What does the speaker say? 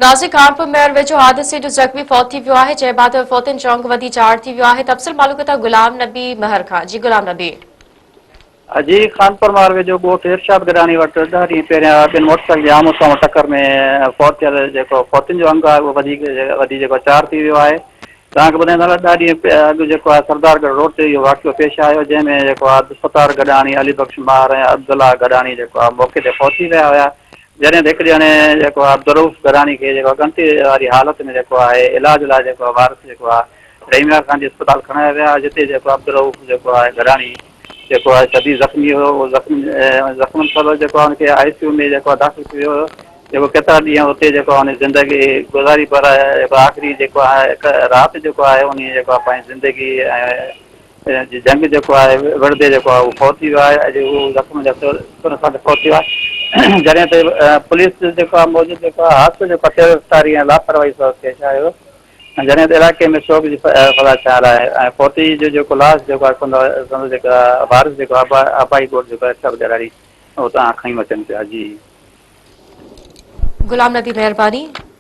غازي خانپور ميهڙ ويجهو حادثي جو زخمي فوت ٿي ويو آهي، جنهن بعد فوتين جو انگ وڌي چار ٿي ويو آهي، تفصيل معلوم ڪندا غلام نبي مهر کان، جي غلام نبي. جي خانپور مهر ويجهو ڳوٺ ارشاد گڏاڻي وٽ ڏهه ڏينهن پهريان ٻن موٽر سائيڪل جي آمهون سامهون ٽڪر ۾ فوت ٿيل جيڪو فوتين جو انگ آهي اهو وڌيڪ وڌي جيڪو چار ٿي ويو آهي توهان کي ٻڌائيندا هلان ڏهه ڏينهن اڳ جيڪو آهي سردار ڳڙهه روڊ تي اهو واقعو پيش آيو جنهن ۾ جيڪو آهي عبدالستار گڏاڻي، علي بخش ماهر ۽ عبدالله گڏاڻي جيڪو آهي موقعي تي فوت ٿي ويا هيا جڏهن ته هڪ ڄڻي جيڪو آهي عبدالرئوف گڏاڻي کي جيڪو آهي ڳڻتي واري حالت ۾ جيڪو آهي علاج لاء جيڪو آهي وارث جيڪو آهي رحيم يار خان جي اسپتال کڻايا ويا جتي جيڪو آهي عبدالرئوف جيڪو آهي گڏاڻي جيڪو آهي شديد زخمي هيو اهو زخم زخمن سبب جيڪو آهي ان کي آء سي يو ۾ جيڪو آهي داخل ڪيو ويو هيو جيڪو ڪيترا ڏينهن اتي جيڪو آهي ان زندگي گذاري پر جيڪو آخري جيڪو آهي هڪ رات جيڪو آهي انهي جيڪو آهي پنهنجي زندگي ۽ جي جنگ جيڪو آهي وڙهندي جيڪو آهي اهو فوت ٿي ويو آهي اڄ اهو زخم جا سر سان فوت ٿي ويو آهي جڏهن ته پوليس جيڪو آهي موجود جيڪو آهي حادثو جيڪو آهي تيز رفتاري ۽ لاپرواهي سبب پيش آيو جڏهن ته علائقي ۾ شوڪ جي فضا ڇانيل آهي ۽ فوتي جو جيڪو لاش جيڪو آهي سندس جيڪا وارث جيڪو آهي آبائي ڳوٺ جيڪو آهي سڀ ڏياري اتان کڻي اچن پيا جي. غلام نبي مهرباني.